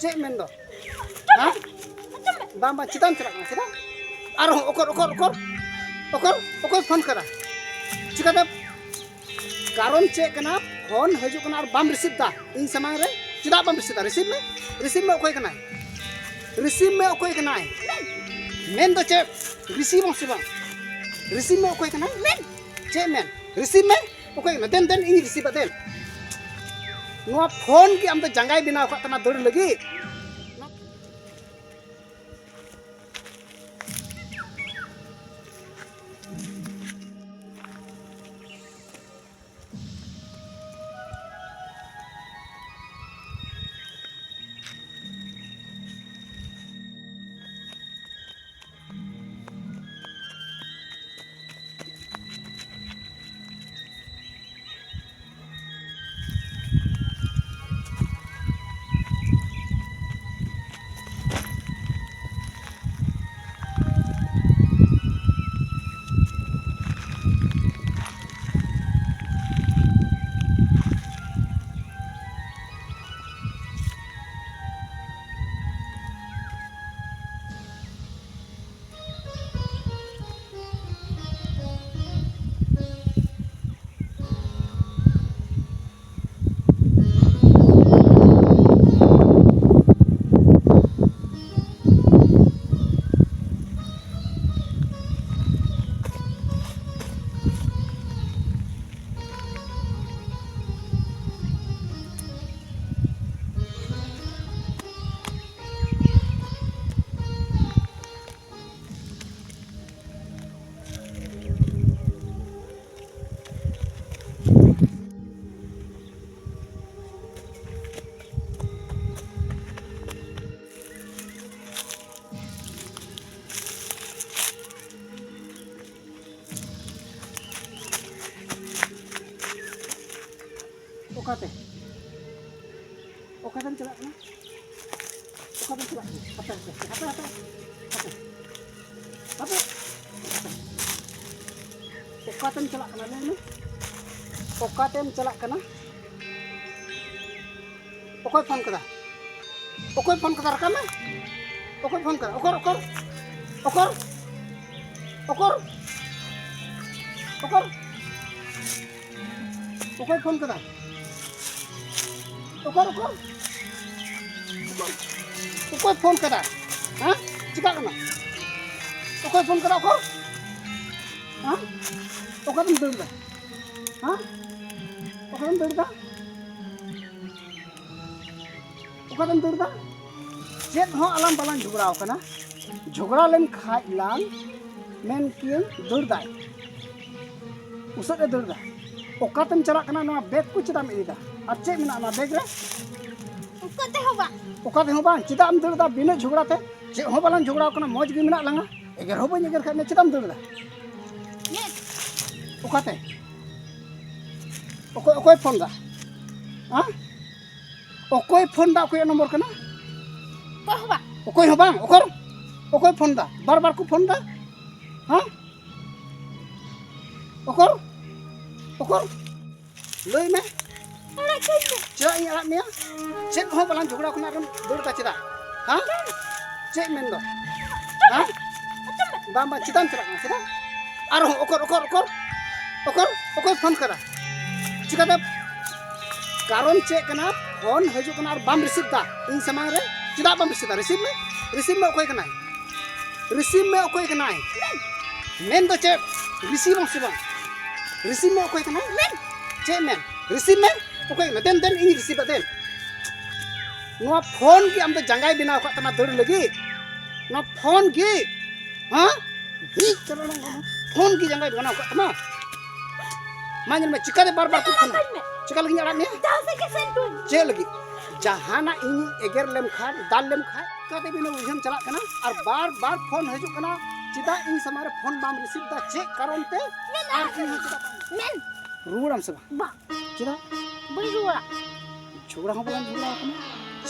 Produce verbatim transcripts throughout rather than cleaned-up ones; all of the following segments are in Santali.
ᱪᱮᱫ ᱢᱮᱱ ᱫᱚ? ᱦᱮᱸ? ᱵᱟᱝ, ᱵᱟᱝ, ᱪᱮᱫᱟᱜ ᱮᱢ ᱪᱟᱞᱟᱜ ᱠᱟᱱᱟ? ᱪᱮᱫᱟᱜ? ᱟᱨᱦᱚᱸ ᱚᱠᱚᱨ, ᱚᱠᱚᱨ, ᱚᱠᱚᱨ, ᱚᱠᱚᱨ, ᱚᱠᱚᱭ ᱯᱷᱳᱱ ᱠᱟᱫᱟ? ᱪᱤᱠᱟᱹᱛᱮ? ᱠᱟᱨᱚᱱ ᱪᱮᱫ ᱠᱟᱱᱟ? ᱯᱷᱳᱱ ᱦᱤᱡᱩᱜ ᱠᱟᱱᱟ ᱟᱨ ᱵᱟᱢ ᱨᱤᱥᱤᱵᱷ ᱫᱟ ᱤᱧ ᱥᱟᱢᱟᱝ ᱨᱮ᱾ ᱪᱮᱫᱟᱜ ᱵᱟᱢ ᱨᱤᱥᱤᱵᱷ ᱫᱟ? ᱨᱤᱥᱤᱵᱷ ᱢᱮ, ᱨᱤᱥᱤᱵᱷ ᱢᱮ, ᱚᱠᱚᱭ ᱠᱟᱱᱟᱭ? ᱨᱤᱥᱤᱵᱷ ᱢᱮ, ᱚᱠᱚᱭ ᱠᱟᱱᱟᱭ? ᱢᱮᱱ ᱫᱚ ᱪᱮᱫ? ᱨᱤᱥᱤᱵᱷ ᱟᱢ ᱥᱮ ᱵᱟᱝ? ᱨᱤᱥᱤᱵᱷ ᱢᱮ, ᱚᱠᱚᱭ ᱠᱟᱱᱟᱭ? ᱢᱮᱱ᱾ ᱪᱮᱫ ᱢᱮᱱ? ᱨᱤᱥᱤᱵᱷ ᱢᱮ, ᱚᱠᱚᱭ ᱠᱟᱱᱟᱭ? ᱫᱮᱱ, ᱫᱮᱱ, ᱤᱧ ᱨᱤᱥᱤᱵᱷᱟ, ᱫᱮᱱ᱾ ᱱᱚᱣᱟ ᱯᱷᱳᱱ ᱠᱤ ᱟᱢ ᱫᱚ ᱡᱟᱸᱜᱟᱭ ᱵᱮᱱᱟᱣ ᱟᱠᱟᱫ ᱛᱟᱢᱟ ᱫᱟᱹᱲ ᱞᱟᱹᱜᱤᱫ? ᱚᱠᱟᱛᱮ? ᱚᱠᱟᱛᱮᱢ ᱪᱟᱞᱟᱜ ᱠᱟᱱᱟ? ᱚᱠᱟᱛᱮᱢ ᱪᱟᱞᱟᱜ ᱠᱟᱱᱟ? ᱦᱟᱯᱮ, ᱦᱟᱯᱮ, ᱦᱟᱯᱮ, ᱦᱟᱯᱮ, ᱦᱟᱯᱮ, ᱦᱟᱯᱮ᱾ ᱚᱠᱟᱛᱮᱢ ᱪᱟᱞᱟᱜ ᱠᱟᱱᱟ? ᱞᱟᱹᱭ ᱢᱮ᱾ ᱚᱠᱟᱛᱮᱢ ᱪᱟᱞᱟᱜ ᱠᱟᱱᱟ? ᱚᱠᱚᱭ ᱯᱷᱳᱱ ᱠᱟᱫᱟ? ᱚᱠᱚᱭ ᱯᱷᱳᱱ ᱠᱟᱫᱟ? ᱨᱟᱠᱟᱵ ᱢᱮ᱾ ᱚᱠᱚᱭ ᱯᱷᱳᱱ ᱠᱟᱫᱟ? ᱚᱠᱚᱨ, ᱚᱠᱚᱨ, ᱚᱠᱚᱨ, ᱚᱠᱚᱨ, ᱚᱠᱚᱨ, ᱚᱠᱚᱭ ᱯᱷᱳᱱ ᱠᱟᱫᱟ? ᱚᱠᱚᱨ, ᱚᱠᱚᱨ, ᱚᱠᱚᱨ, ᱚᱠᱚᱭ ᱯᱷᱳᱱ ᱠᱟᱫᱟ? ᱦᱮᱸ? ᱪᱤᱠᱟᱜ ᱠᱟᱱᱟ? ᱚᱠᱚᱭ ᱯᱷᱳᱱ ᱠᱟᱫᱟ? ᱚᱠᱚᱨ? ᱦᱮᱸ? ᱚᱠᱟᱛᱮᱢ ᱫᱟᱹᱲ ᱫᱟ? ᱦᱮᱸ? ᱚᱠᱟᱛᱮᱢ ᱫᱟᱹᱲ ᱫᱟ? ᱚᱠᱟᱛᱮᱢ ᱫᱟᱹᱲ ᱫᱟ? ᱪᱮᱫ ᱦᱚᱸ ᱟᱞᱟᱝ ᱵᱟᱞᱟᱝ ᱡᱷᱚᱜᱽᱲᱟᱣ ᱠᱟᱱᱟ᱾ ᱡᱷᱚᱜᱽᱲᱟ ᱞᱮᱱ ᱠᱷᱟᱡ ᱞᱟᱝ ᱢᱮᱱ ᱠᱤᱭᱟᱹᱧ ᱫᱟᱹᱲ ᱫᱟᱭ, ᱩᱥᱟᱹᱫ ᱮ ᱫᱟᱹᱲ ᱫᱟ᱾ ᱚᱠᱟᱛᱮᱢ ᱪᱟᱞᱟᱜ ᱠᱟᱱᱟ? ᱱᱚᱣᱟ ᱵᱮᱜᱽ ᱠᱚ ᱪᱮᱫᱟᱜ ᱮᱢ ᱤᱫᱤᱭᱮᱫᱟ? ᱟᱨ ᱪᱮᱫ ᱢᱮᱱᱟᱜᱼᱟ ᱱᱚᱣᱟ ᱵᱮᱜᱽ ᱨᱮ? ᱚᱠᱟ ᱛᱮᱦᱚᱸ ᱵᱟᱝ᱾ ᱚᱠᱟ ᱛᱮᱦᱚᱸ ᱵᱟᱝ? ᱪᱮᱫᱟᱜ ᱮᱢ ᱫᱟᱹᱲ ᱫᱟ ᱵᱤᱱᱟᱹ ᱡᱷᱚᱜᱽᱲᱟ ᱛᱮ? ᱪᱮᱫ ᱦᱚᱸ ᱵᱟᱞᱟᱝ ᱡᱷᱚᱜᱽᱲᱟᱣ ᱠᱟᱱᱟ, ᱢᱚᱡᱽ ᱜᱮ ᱢᱮᱱᱟᱜ ᱞᱟᱝᱟ᱾ ᱮᱜᱮᱨ ᱦᱚᱸ ᱵᱟᱹᱧ ᱮᱜᱮᱨ ᱠᱷᱟᱡ ᱢᱮ, ᱪᱮᱫᱟᱜ ᱮᱢ ᱫᱟᱹᱲ ᱫᱟ? ᱪᱮᱫ? ᱚᱠᱟᱛᱮ? ᱚᱠᱚᱭ, ᱚᱠᱚᱭ ᱯᱷᱳᱱ ᱫᱟ? ᱦᱮᱸ? ᱚᱠᱚᱭ ᱯᱷᱳᱱ ᱫᱟ? ᱚᱠᱚᱭᱟᱜ ᱱᱚᱢᱵᱚᱨ ᱠᱟᱱᱟ? ᱚᱠᱚᱭ ᱦᱚᱸ ᱵᱟᱝ᱾ ᱚᱠᱚᱭ ᱦᱚᱸ ᱵᱟᱝ? ᱚᱠᱚᱨ? ᱚᱠᱚᱭ ᱯᱷᱳᱱ ᱫᱟ? ᱵᱟᱨ ᱵᱟᱨ ᱠᱚ ᱯᱷᱳᱱ ᱫᱟ? ᱦᱮᱸ? ᱚᱠᱚᱨ? ᱚᱠᱚᱨ? ᱞᱟᱹᱭ ᱢᱮ᱾ ᱟᱲᱟᱜ ᱠᱟᱹᱧ ᱢᱮ᱾ ᱪᱮᱫᱟᱜ ᱤᱧ ᱟᱲᱟᱜ ᱢᱮᱭᱟ? ᱪᱮᱫ ᱦᱚᱸ ᱵᱟᱞᱟᱝ ᱡᱷᱚᱜᱽᱲᱟ ᱠᱟᱱᱟ, ᱟᱨᱮᱢ ᱫᱟᱹᱲ ᱫᱟ ᱪᱮᱫᱟᱜ? ᱦᱮᱸ? ᱪᱮᱫ ᱢᱮᱱ ᱫᱚ? ᱦᱮᱸ? ᱵᱟᱝ, ᱵᱟᱝ, ᱪᱮᱫᱟᱜ ᱮᱢ ᱪᱟᱞᱟᱜ ᱠᱟᱱᱟ? ᱪᱮᱫᱟᱜ? ᱟᱨᱦᱚᱸ ᱚᱠᱚᱨ, ᱚᱠᱚᱨ, ᱚᱠᱚᱨ, ᱚᱠᱚᱨ, ᱚᱠᱚᱭ ᱯᱷᱳᱱ ᱠᱟᱫᱟ? ᱪᱤᱠᱟᱹᱛᱮ? ᱠᱟᱨᱚᱱ ᱪᱮᱫ ᱠᱟᱱᱟ? ᱯᱷᱳᱱ ᱦᱤᱡᱩᱜ ᱠᱟᱱᱟ ᱟᱨ ᱵᱟᱢ ᱨᱤᱥᱤᱵᱷ ᱫᱟ ᱤᱧ ᱥᱟᱢᱟᱝ ᱨᱮ᱾ ᱪᱮᱫᱟᱜ ᱵᱟᱢ ᱨᱤᱥᱤᱵᱷ ᱫᱟ? ᱨᱤᱥᱤᱵᱷ ᱢᱮ, ᱨᱤᱥᱤᱵᱷ ᱢᱮ, ᱚᱠᱚᱭ ᱠᱟᱱᱟᱭ? ᱨᱤᱥᱤᱵᱷ ᱢᱮ, ᱚᱠᱚᱭ ᱠᱟᱱᱟᱭ? ᱢᱮᱱ ᱫᱚ ᱪᱮᱫ? ᱨᱤᱥᱤᱵᱷ ᱟᱢ ᱥᱮ ᱵᱟᱝ? ᱨᱤᱥᱤᱵᱷ ᱢᱮ, ᱚᱠᱚᱭ ᱠᱟᱱᱟᱭ? ᱢᱮᱱ᱾ ᱪᱮᱫ ᱢᱮᱱ? ᱨᱤᱥᱤᱵᱷ ᱢᱮ, ᱚᱠᱚᱭ ᱠᱟᱱᱟᱭ? ᱫᱮᱱ, ᱫᱮᱱ, ᱤᱧ ᱨᱤᱥᱤᱵᱷ ᱫᱟ, ᱫᱮᱱ᱾ ᱱᱚᱣᱟ ᱯᱷᱳᱱ ᱜᱮ ᱟᱢ ᱫᱚ ᱡᱟᱸᱜᱟᱭ ᱵᱮᱱᱟᱣ ᱟᱠᱟᱫ ᱛᱟᱢᱟ ᱫᱟᱹᱲ ᱞᱟᱹᱜᱤᱫ? ᱱᱚᱣᱟ ᱯᱷᱳᱱ ᱜᱮ? ᱦᱮᱸ? ᱵᱤᱡ ᱪᱟᱞᱟᱣ ᱞᱮᱱ ᱠᱷᱟᱱ ᱯᱷᱳᱱ ᱜᱮ ᱡᱟᱸᱜᱟᱭ ᱵᱮᱱᱟᱣ ᱟᱠᱟᱫ ᱛᱟᱢᱟ? ᱢᱟ ᱧᱮᱞ ᱢᱮ, ᱪᱤᱠᱟᱹᱛᱮ ᱵᱟᱨ ᱵᱟᱨ ᱠᱚ ᱯᱷᱳᱱᱟ? ᱟᱲᱟᱜ ᱠᱟᱹᱧ ᱢᱮ᱾ ᱪᱤᱠᱟ ᱞᱟᱹᱜᱤᱫ ᱤᱧ ᱟᱲᱟᱜ ᱢᱮᱭᱟ? ᱡᱟᱦᱟᱸ ᱥᱮᱫ ᱜᱮ ᱥᱮᱱ ᱠᱚᱧ᱾ ᱪᱮᱫ ᱞᱟᱹᱜᱤᱫ? ᱡᱟᱦᱟᱱᱟᱜ ᱤᱧ ᱮᱜᱮᱨ ᱞᱮᱢ ᱠᱷᱟᱱ, ᱫᱟᱞ ᱞᱮᱢ ᱠᱷᱟᱱ, ᱪᱤᱠᱟᱹᱛᱮ ᱵᱤᱱᱟᱹ ᱵᱩᱡᱷᱟᱹᱣ ᱪᱟᱞᱟᱜ ᱠᱟᱱᱟ? ᱟᱨ ᱵᱟᱨ ᱵᱟᱨ ᱯᱷᱳᱱ ᱦᱤᱡᱩᱜ ᱠᱟᱱᱟ, ᱪᱮᱫᱟᱜ ᱤᱧ ᱥᱟᱢᱟᱝ ᱨᱮ ᱯᱷᱳᱱ ᱵᱟᱢ ᱨᱤᱥᱤᱵᱷ ᱫᱟ? ᱪᱮᱫ ᱠᱟᱨᱚᱱ ᱛᱮ? ᱢᱮᱱ ᱟᱨ ᱟᱲᱟᱜ ᱤᱧ ᱦᱚᱸ ᱠᱟᱹᱧ ᱪᱮᱫᱟᱜ ᱵᱟᱢ ᱢᱮ᱾ ᱢᱮᱱ᱾ ᱨᱩᱣᱟᱹᱲᱟᱢ ᱥᱮ ᱵᱟᱝ? ᱵᱟᱝ᱾ ᱪᱮᱫᱟᱜ? ᱵᱟᱹᱧ ᱨᱩᱣᱟᱹᱲᱟ᱾ ᱡᱷᱚᱜᱽᱲᱟ ᱦᱚᱸ ᱵᱟᱞᱟᱝ ᱡᱷᱚᱜᱽᱲᱟ ᱟᱠᱟᱱᱟ,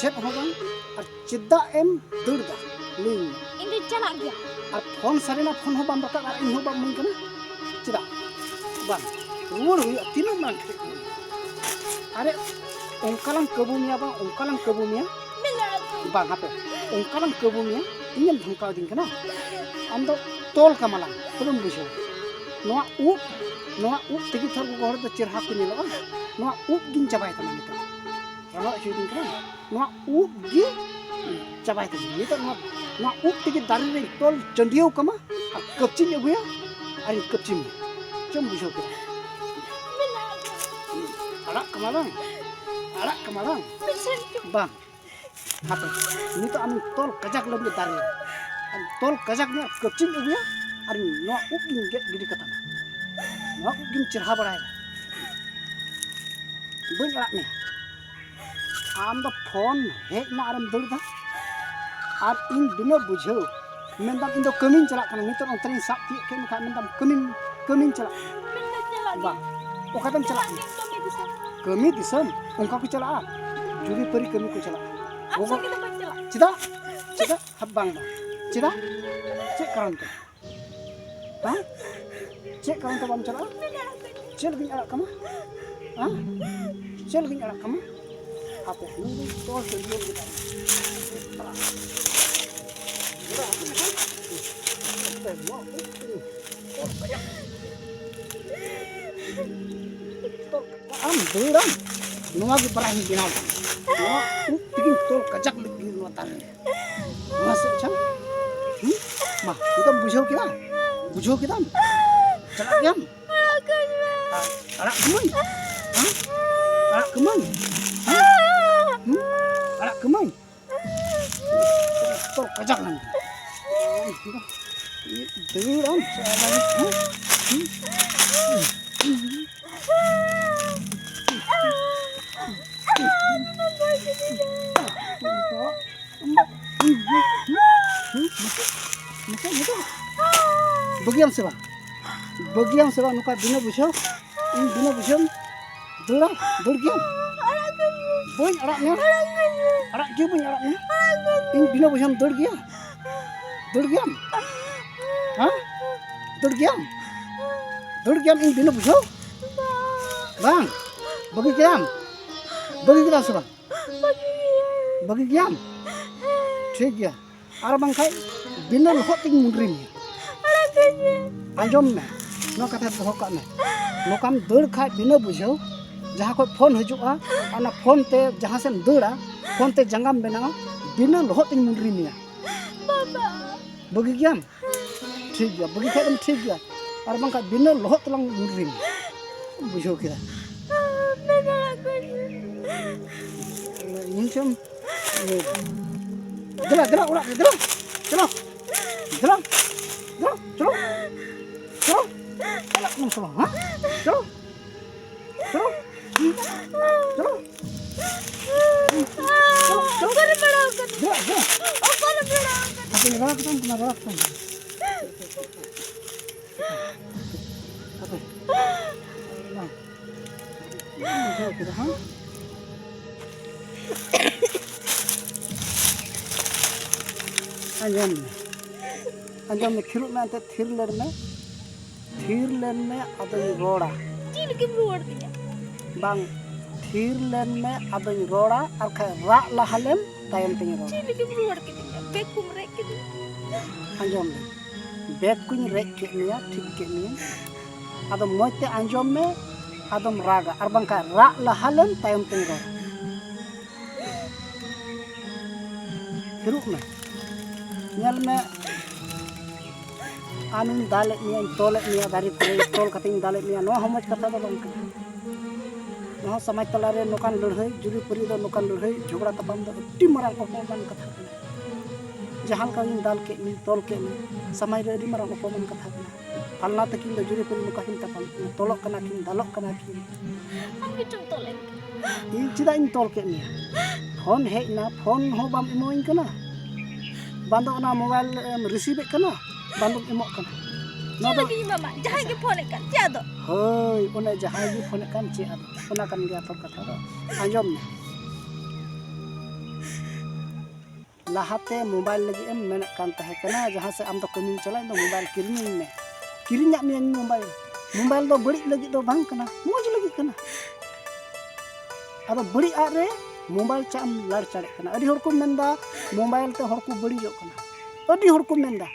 ᱪᱮᱫ ᱦᱚᱸ ᱵᱟᱝ᱾ ᱟᱨ ᱪᱮᱫᱟᱜ ᱮᱢ ᱫᱟᱹᱲ ᱫᱟ? ᱞᱟᱹᱭ ᱢᱮ᱾ ᱤᱧ ᱫᱚᱧ ᱪᱟᱞᱟᱜ ᱜᱮᱭᱟ᱾ ᱟᱨ ᱯᱷᱳᱱ ᱥᱟᱰᱮᱱᱟ, ᱯᱷᱳᱱ ᱦᱚᱸ ᱵᱟᱢ ᱨᱟᱠᱟᱵ ᱟᱨ ᱤᱧ ᱦᱚᱸ ᱵᱟᱢ ᱤᱢᱟᱹᱧ ᱠᱟᱱᱟ᱾ ᱪᱮᱫᱟᱜ? ᱵᱟᱝ, ᱨᱩᱣᱟᱹᱲ ᱦᱩᱭᱩᱜᱼᱟ, ᱛᱤᱱᱟᱹᱜ ᱢᱟᱨᱟᱝ ᱠᱷᱮᱞ ᱠᱟᱱᱟ᱾ ᱟᱨᱮ, ᱚᱱᱠᱟ ᱞᱟᱝ ᱠᱟᱹᱵᱩ ᱢᱮᱭᱟ ᱵᱟᱝ, ᱚᱱᱠᱟ ᱞᱟᱝ ᱠᱟᱹᱵᱩ ᱢᱮᱭᱟ᱾ ᱢᱮᱱ ᱟᱲᱟᱜ ᱵᱟᱝ, ᱦᱟᱯᱮ, ᱚᱱᱠᱟ ᱞᱟᱝ ᱠᱟᱹᱵᱩ ᱢᱮᱭᱟ, ᱤᱧᱮᱢ ᱫᱷᱚᱢᱠᱟᱣ ᱫᱤᱧ ᱠᱟᱱᱟ᱾ ᱟᱢ ᱫᱚ ᱛᱚᱞ ᱠᱟᱢᱟᱞᱟᱝ, ᱛᱚᱵᱮᱢ ᱵᱩᱡᱷᱟᱹᱣᱟ᱾ ᱱᱚᱣᱟ ᱩᱵ, ᱱᱚᱣᱟ ᱩᱵ ᱛᱮᱜᱮ ᱛᱷᱚᱨ ᱜᱚᱜᱚ ᱦᱚᱲ ᱫᱚ ᱪᱮᱦᱨᱟ ᱠᱚ ᱧᱮᱞᱚᱜᱼᱟ᱾ ᱱᱚᱣᱟ ᱩᱵ ᱜᱤᱧ ᱪᱟᱵᱟᱭ ᱛᱟᱢᱟ ᱱᱤᱛᱚᱜ᱾ ᱨᱚᱲ ᱦᱚᱪᱚᱭᱮᱫᱤᱧ ᱠᱟᱱᱟ᱾ ᱱᱚᱣᱟ ᱩᱵ ᱜᱮ ᱪᱟᱵᱟᱭ ᱛᱟᱢᱟ᱾ ᱱᱤᱛᱚᱜ ᱱᱚᱣᱟ, ᱱᱚᱣᱟ ᱩᱵ ᱛᱮᱜᱮ ᱫᱟᱨᱮ ᱨᱮᱧ ᱛᱚᱞ ᱪᱟᱹᱰᱤᱭᱟᱹᱣ ᱠᱟᱢᱟ ᱟᱨ ᱠᱟᱹᱯᱪᱤᱧ ᱟᱹᱜᱩᱭᱟ ᱟᱨᱤᱧ ᱠᱟᱹᱯᱪᱤ ᱢᱮᱭᱟ᱾ ᱪᱮᱫ ᱮᱢ ᱵᱩᱡᱷᱟᱹᱣ ᱠᱮᱫᱟ? ᱟᱲᱟᱜ ᱠᱟᱢᱟ ᱵᱟᱝ? ᱟᱲᱟᱜ ᱠᱟᱢᱟ ᱵᱟᱝ? ᱵᱟᱝ᱾ ᱦᱟᱯᱮ, ᱱᱤᱛᱚᱜ ᱟᱢᱤᱧ ᱛᱚᱞ ᱠᱟᱡᱟᱠ ᱞᱮᱢ ᱜᱮ ᱫᱟᱨᱮ ᱨᱮ᱾ ᱟᱨ ᱛᱚᱞ ᱠᱟᱡᱟᱠ ᱢᱮ ᱟᱨ ᱠᱟᱹᱯᱪᱤᱧ ᱟᱹᱜᱩᱭᱟ ᱟᱨ ᱱᱚᱣᱟ ᱩᱵ ᱜᱤᱧ ᱜᱮᱫ ᱜᱤᱰᱤ ᱠᱟᱛᱟᱢᱟ᱾ ᱱᱚᱣᱟ ᱩᱵ ᱜᱤᱧ ᱪᱮᱨᱦᱟ ᱵᱟᱲᱟᱭᱟ᱾ ᱵᱟᱹᱧ ᱟᱲᱟᱜ ᱢᱮᱭᱟ᱾ ᱟᱢ ᱫᱚ ᱯᱷᱳᱱ ᱦᱮᱡ ᱮᱱᱟ ᱟᱨᱮᱢ ᱫᱟᱹᱲ ᱮᱫᱟ᱾ ᱟᱨ ᱤᱧ ᱵᱤᱱᱟᱹ ᱵᱩᱡᱷᱟᱹᱣ ᱢᱮᱱᱫᱟᱢ, "ᱤᱧ ᱫᱚ ᱠᱟᱹᱢᱤᱧ ᱪᱟᱞᱟᱜ ᱠᱟᱱᱟ, ᱱᱤᱛᱚᱜ ᱚᱱᱛᱮ ᱨᱤᱧ ᱥᱟᱵ ᱛᱤᱭᱳᱜ ᱠᱮᱫ ᱢᱮᱠᱷᱟᱱ ᱢᱮᱱᱫᱟᱢ ᱠᱟᱹᱢᱤᱧ, ᱠᱟᱹᱢᱤᱧ ᱪᱟᱞᱟᱜ ᱠᱟᱱᱟ?" ᱵᱟᱝ, ᱚᱠᱟᱛᱮᱢ ᱪᱟᱞᱟᱜ ᱠᱟᱱᱟ? ᱠᱟᱹᱢᱤ ᱫᱤᱥᱚᱢ ᱚᱱᱠᱟ ᱠᱚ ᱪᱟᱞᱟᱜᱼᱟ? ᱡᱩᱨᱤ ᱯᱟᱹᱨᱤ ᱠᱟᱹᱢᱤ ᱠᱚ ᱪᱟᱞᱟᱜᱼᱟ᱾ ᱜᱚᱜᱚ, ᱪᱮᱫᱟᱜ? ᱪᱮᱫᱟᱜ? ᱦᱟ, ᱵᱟᱝ, ᱵᱟᱝ᱾ ᱪᱮᱫᱟᱜ? ᱪᱮᱫ ᱠᱟᱨᱚᱱ ᱛᱮ? ᱦᱮᱸ? ᱪᱮᱫ ᱠᱟᱨᱚᱱ ᱛᱮ ᱵᱟᱢ ᱪᱟᱞᱟᱜᱼᱟ? ᱪᱮᱫ ᱞᱟᱹᱜᱤᱫ ᱤᱧ ᱟᱲᱟᱜ ᱠᱟᱢᱟ? ᱦᱮᱸ? ᱪᱮᱫ ᱞᱟᱹᱜᱤᱫ ᱤᱧ ᱟᱲᱟᱜ ᱠᱟᱢᱟ? ᱦᱟᱯᱮ, ᱱᱩᱭ ᱫᱚ ᱛᱚᱞ ᱥᱟᱹᱨᱤᱭᱟᱹ ᱜᱮ ᱛᱟᱭ᱾ ᱟᱢ ᱫᱟᱹᱲᱟᱢ, ᱱᱚᱣᱟ ᱜᱮ ᱯᱟᱨᱟ ᱤᱧ ᱵᱮᱱᱟᱣ ᱠᱟᱱᱟ᱾ ᱱᱚᱣᱟ ᱩᱵ ᱛᱮᱜᱮᱧ ᱛᱚᱞ ᱠᱟᱡᱟᱠ ᱞᱮᱫ ᱜᱮ ᱱᱚᱣᱟ ᱫᱟᱨᱮ ᱨᱮ᱾ ᱱᱚᱣᱟ ᱥᱮᱫ ᱟᱪᱪᱷᱟ᱾ ᱦᱩᱸ? ᱢᱟ, ᱱᱤᱛᱚᱜ ᱵᱩᱡᱷᱟᱹᱣ ᱠᱮᱫᱟ? ᱵᱩᱡᱷᱟᱹᱣ ᱠᱮᱫᱟᱢ? ᱪᱟᱞᱟᱜ ᱜᱮᱭᱟᱢ? ᱟᱲᱟᱜ ᱠᱟᱹᱢᱟᱹᱧ? ᱦᱮᱸ? ᱟᱲᱟᱜ ᱠᱟᱹᱢᱟᱹᱧ? ᱦᱮᱸ? ᱦᱩᱸ? ᱟᱲᱟᱜ ᱠᱟᱹᱢᱟᱹᱧ? ᱛᱚ ᱠᱟᱡᱟᱠ ᱞᱮᱱ᱾ ᱫᱟᱹᱲ ᱟᱢ ᱪᱟᱞᱟᱜ ᱞᱟᱹᱜᱤᱫ, ᱦᱮᱸ? ᱦᱩᱸ? ᱵᱟᱹᱜᱤᱭᱟᱢ ᱥᱮ ᱵᱟᱝ? ᱵᱟᱹᱜᱤᱭᱟᱢ ᱥᱮ ᱵᱟᱝ? ᱱᱚᱝᱠᱟ ᱵᱤᱱᱟᱹ ᱵᱩᱡᱷᱟᱹᱣ, ᱤᱧ ᱵᱤᱱᱟᱹ ᱵᱩᱡᱷᱟᱹᱣ ᱫᱟᱹᱲᱟ, ᱫᱟᱹᱲ ᱜᱮᱭᱟᱢ? ᱵᱟᱹᱧ ᱟᱲᱟᱜ ᱢᱮᱭᱟ᱾ ᱟᱲᱟᱜ ᱜᱮ ᱵᱟᱹᱧ ᱟᱲᱟᱜ ᱢᱮᱭᱟ᱾ ᱤᱧ ᱵᱤᱱᱟᱹ ᱵᱩᱡᱷᱟᱹᱣ ᱫᱟᱹᱲ ᱜᱮᱭᱟ? ᱫᱟᱹᱲ ᱜᱮᱭᱟᱢ? ᱦᱮᱸ? ᱫᱟᱹᱲ ᱜᱮᱭᱟᱢ? ᱫᱟᱹᱲ ᱜᱮᱭᱟᱢ ᱤᱧ ᱵᱤᱱᱟᱹ ᱵᱩᱡᱷᱟᱹᱣ? ᱵᱟᱝ᱾ ᱵᱟᱹᱜᱤ ᱠᱮᱫᱟᱢ? ᱵᱟᱹᱜᱤ ᱠᱮᱫᱟᱢ ᱥᱮ ᱵᱟᱝ? ᱵᱟᱹᱜᱤ ᱜᱮᱭᱟᱢ? ᱴᱷᱤᱠ ᱜᱮᱭᱟ, ᱟᱨ ᱵᱟᱝᱠᱷᱟᱡ ᱵᱤᱱᱟᱹ ᱞᱚᱦᱚᱫ ᱛᱮᱧ ᱢᱩᱰᱨᱤ ᱢᱮᱭᱟ᱾ ᱟᱸᱡᱚᱢ ᱢᱮ, ᱱᱚᱣᱟ ᱠᱟᱛᱷᱟ ᱫᱚᱦᱚ ᱠᱟᱜ ᱢᱮ᱾ ᱱᱚᱝᱠᱟᱢ ᱫᱟᱹᱲ ᱠᱷᱟᱡ ᱵᱤᱱᱟᱹ ᱵᱩᱡᱷᱟᱹᱣ, ᱡᱟᱦᱟᱸ ᱠᱷᱚᱡ ᱯᱷᱳᱱ ᱦᱤᱡᱩᱜᱼᱟ, ᱚᱱᱟ ᱯᱷᱳᱱ ᱛᱮ ᱡᱟᱦᱟᱸ ᱥᱮᱫ ᱮᱢ ᱫᱟᱹᱲᱟ, ᱯᱷᱳᱱ ᱛᱮ ᱡᱟᱸᱜᱟᱢ ᱵᱮᱱᱟᱣᱟ, ᱵᱤᱱᱟᱹ ᱞᱚᱦᱚᱫ ᱛᱮᱧ ᱢᱩᱰᱨᱤ ᱢᱮᱭᱟ᱾ ᱵᱟᱹᱜᱤ ᱜᱮᱭᱟᱢ? ᱴᱷᱤᱠ ᱜᱮᱭᱟ, ᱵᱟᱹᱜᱤ ᱠᱷᱟᱡ ᱫᱚᱢ ᱴᱷᱤᱠ ᱜᱮᱭᱟ, ᱟᱨ ᱵᱟᱝᱠᱷᱟᱡ ᱵᱤᱱᱟᱹ ᱞᱚᱦᱚᱫ ᱛᱮᱞᱟᱝ ᱢᱩᱰᱨᱤ ᱢᱮᱭᱟ᱾ ᱵᱩᱡᱷᱟᱹᱣ ᱠᱮᱫᱟ? ᱤᱧ ᱪᱚᱢ ᱫᱮᱞᱟ, ᱫᱮᱞᱟ, ᱚᱲᱟᱜ ᱨᱮ, ᱫᱮᱞᱟ᱾ ᱪᱚᱞᱚ᱾ ᱫᱮᱞᱟ᱾ ᱫᱮᱞᱟ, ᱪᱚᱞᱚ᱾ ᱪᱚᱞᱚ᱾ ᱪᱟᱞᱟᱜ ᱠᱟᱱᱟᱢ ᱥᱮ ᱵᱟᱝ, ᱦᱮᱸ? ᱪᱚᱞᱚ᱾ ᱪᱚᱞᱚ᱾ ᱪᱚᱞᱚ᱾ ᱪᱚᱞᱚ, ᱪᱚᱞᱚ᱾ ᱚᱠᱟᱨᱮ ᱵᱮᱲᱟ ᱟᱠᱟᱱᱟ? ᱫᱮᱞᱟ, ᱫᱮᱞᱟ᱾ ᱚᱠᱟᱨᱮ ᱵᱮᱲᱟ ᱟᱠᱟᱱᱟ? ᱦᱟᱯᱮ, ᱨᱟᱲᱟ ᱠᱚᱛᱟᱢ ᱠᱟᱱᱟ, ᱨᱟᱲᱟ ᱠᱚᱛᱟᱢ ᱠᱟᱱᱟ᱾ ᱦᱟᱯᱮ᱾ ᱵᱟᱝ᱾ ᱵᱩᱡᱷᱟᱹᱣ ᱠᱮᱫᱟ, ᱦᱮᱸ? ᱟᱸᱡᱚᱢ ᱢᱮ, ᱟᱸᱡᱚᱢ ᱢᱮ, ᱛᱷᱤᱨᱚᱜ ᱢᱮ, ᱮᱱᱛᱮ ᱛᱷᱤᱨ ᱞᱮᱱ ᱢᱮ, ᱛᱷᱤᱨ ᱞᱮᱱ ᱢᱮ, ᱟᱫᱚᱧ ᱨᱚᱲᱟ᱾ ᱪᱮᱫ ᱞᱟᱹᱜᱤᱫ ᱮᱢ ᱨᱩᱣᱟᱹᱲ ᱠᱤᱧᱟ? ᱵᱟᱝ, ᱛᱷᱤᱨ ᱞᱮᱱ ᱢᱮ, ᱟᱫᱚᱧ ᱨᱚᱲᱟ, ᱟᱨ ᱠᱷᱟᱡ ᱨᱟᱜ ᱞᱟᱦᱟ ᱞᱮᱢ, ᱛᱟᱭᱚᱢ ᱛᱮᱧ ᱨᱚᱲᱟ᱾ ᱪᱮᱫ ᱞᱟᱹᱜᱤᱫ ᱮᱢ ᱨᱩᱣᱟᱹᱲ ᱠᱤᱫᱤᱧᱟ? ᱵᱮᱜᱽ ᱠᱚᱢ ᱨᱮᱡ ᱠᱤᱫᱤᱧᱟ? ᱟᱸᱡᱚᱢ ᱢᱮ, ᱵᱮᱜᱽ ᱠᱚᱧ ᱨᱮᱡ ᱠᱮᱫ ᱢᱮᱭᱟ, ᱴᱷᱤᱠ ᱠᱮᱫ ᱢᱮᱭᱟ, ᱟᱫᱚ ᱢᱚᱡᱽ ᱛᱮ ᱟᱸᱡᱚᱢ ᱢᱮ, ᱟᱫᱚᱢ ᱨᱟᱜᱟ, ᱟᱨ ᱵᱟᱝᱠᱷᱟᱱ ᱨᱟᱜ ᱞᱟᱦᱟ ᱞᱮᱢ, ᱛᱟᱭᱚᱢ ᱛᱮᱧ ᱨᱚᱲᱟ᱾ ᱛᱷᱤᱨᱚᱜ ᱢᱮ᱾ ᱧᱮᱞ ᱢᱮ, ᱟᱢᱤᱧ ᱫᱟᱞᱮᱫ ᱢᱮᱭᱟᱧ, ᱛᱚᱞᱮᱫ ᱢᱮᱭᱟ, ᱫᱟᱨᱮ ᱠᱚᱨᱮ ᱛᱚᱞ ᱠᱟᱛᱮᱧ ᱫᱟᱞᱮᱫ ᱢᱮᱭᱟ, ᱱᱚᱣᱟ ᱦᱚᱸ ᱢᱚᱡᱽ ᱠᱟᱛᱷᱟ ᱫᱚ ᱵᱟᱝ ᱠᱟᱱᱟ᱾ ᱱᱚᱣᱟ ᱥᱚᱢᱟᱡᱽ ᱛᱟᱞᱟᱨᱮ ᱱᱚᱝᱠᱟᱱ ᱞᱟᱹᱲᱦᱟᱹᱭ, ᱡᱩᱨᱤ ᱯᱟᱹᱨᱤ ᱫᱚ, ᱱᱚᱝᱠᱟᱱ ᱞᱟᱹᱲᱦᱟᱹᱭ, ᱡᱷᱚᱜᱽᱲᱟ ᱛᱟᱯᱟᱢ ᱫᱚ ᱟᱹᱰᱤ ᱢᱟᱨᱟᱝ ᱚᱯᱚᱢᱟᱱ ᱠᱟᱛᱷᱟ ᱠᱟᱱᱟ᱾ ᱡᱟᱦᱟᱸ ᱞᱮᱠᱟ ᱜᱤᱧ ᱫᱟᱞ ᱠᱮᱫ ᱢᱮ, ᱛᱚᱞ ᱠᱮᱫ ᱢᱮ, ᱥᱚᱢᱟᱡᱽ ᱨᱮ ᱟᱹᱰᱤ ᱢᱟᱨᱟᱝ ᱚᱯᱚᱢᱟᱱ ᱠᱟᱛᱷᱟ ᱠᱟᱱᱟ᱾ ᱯᱷᱟᱞᱱᱟ ᱛᱟᱹᱠᱤᱱ ᱫᱚ ᱡᱩᱨᱤ ᱯᱟᱹᱨᱤ ᱱᱚᱝᱠᱟ ᱠᱤᱱ ᱛᱟᱯᱟᱢ ᱠᱟᱱᱟ, ᱛᱚᱞᱚᱜ ᱠᱟᱱᱟ ᱠᱤᱱ, ᱫᱟᱞᱚᱜ ᱠᱟᱱᱟ ᱠᱤᱱ᱾ ᱟᱢ ᱜᱮᱪᱚᱢ ᱛᱚᱞᱮᱫ ᱠᱟᱱᱟ᱾ ᱤᱧ ᱪᱮᱫᱟᱜ ᱤᱧ ᱛᱚᱞ ᱠᱮᱫ ᱢᱮᱭᱟ? ᱯᱷᱳᱱ ᱦᱮᱡ ᱮᱱᱟ, ᱯᱷᱳᱱ ᱦᱚᱸ ᱵᱟᱢ ᱮᱢᱟᱹᱧ ᱠᱟᱱᱟ, ᱵᱟᱝ ᱫᱚ ᱚᱱᱟ ᱢᱳᱵᱟᱭᱤᱞ ᱮᱢ ᱨᱤᱥᱤᱵᱷ ᱮᱫ ᱠᱟᱱᱟ, ᱵᱟᱝ ᱫᱚᱢ ᱮᱢᱚᱜ ᱠᱟᱱᱟ᱾ ᱱᱚᱣᱟ ᱪᱮᱫ ᱫᱚ ᱞᱟᱹᱜᱤᱫ ᱤᱧ ᱮᱢᱟᱢᱟ? ᱡᱟᱦᱟᱸᱭ ᱜᱮ ᱯᱷᱳᱱᱮᱫ ᱠᱟᱱ, ᱪᱮᱫ ᱟᱫᱚ? ᱦᱳᱭ, ᱚᱱᱮ ᱡᱟᱦᱟᱸᱭ ᱜᱮ ᱯᱷᱳᱱᱮᱫ ᱠᱟᱱ, ᱪᱮᱫ ᱟᱫᱚ? ᱚᱱᱟ ᱠᱟᱱ ᱜᱮᱭᱟ ᱟᱥᱚᱞ ᱠᱟᱛᱷᱟ ᱫᱚ᱾ ᱟᱸᱡᱚᱢ ᱢᱮ᱾ ᱞᱟᱦᱟᱛᱮ ᱢᱳᱵᱟᱭᱤᱞ ᱞᱟᱹᱜᱤᱫ ᱮᱢ ᱢᱮᱱᱮᱫ ᱠᱟᱱ ᱛᱟᱦᱮᱸ ᱠᱟᱱᱟ, ᱡᱟᱦᱟᱸ ᱥᱮᱫ ᱟᱢ ᱫᱚ ᱠᱟᱹᱢᱤᱢ ᱪᱟᱞᱟᱜ, ᱤᱧ ᱫᱚ ᱢᱳᱵᱟᱭᱤᱞ ᱠᱤᱨᱤᱧᱟᱹᱧ ᱢᱮ, ᱠᱤᱨᱤᱧᱟᱜ ᱢᱮᱭᱟᱹᱧ ᱢᱳᱵᱟᱭᱤᱞ᱾ ᱢᱳᱵᱟᱭᱤᱞ ᱫᱚ ᱵᱟᱹᱲᱤᱡ ᱞᱟᱹᱜᱤᱫ ᱫᱚ ᱵᱟᱝ ᱠᱟᱱᱟ, ᱢᱚᱡᱽ ᱞᱟᱹᱜᱤᱫ ᱠᱟᱱᱟ᱾ ᱟᱫᱚ ᱵᱟᱹᱲᱤᱡ ᱟᱜ ᱨᱮ ᱢᱳᱵᱟᱭᱤᱞ ᱪᱮᱫ ᱮᱢ ᱞᱟᱲᱪᱟᱲᱮᱫ ᱠᱟᱱᱟ? ᱟᱹᱰᱤ ᱦᱚᱲ ᱠᱚ ᱢᱮᱱᱫᱟ ᱢᱳᱵᱟᱭᱤᱞ ᱛᱮ ᱦᱚᱲ ᱠᱚ ᱵᱟᱹᱲᱤᱡᱚᱜ ᱠᱟᱱᱟ᱾ ᱟᱹᱰᱤ ᱦᱚᱲ ᱠᱚ ᱢᱮᱱᱫᱟ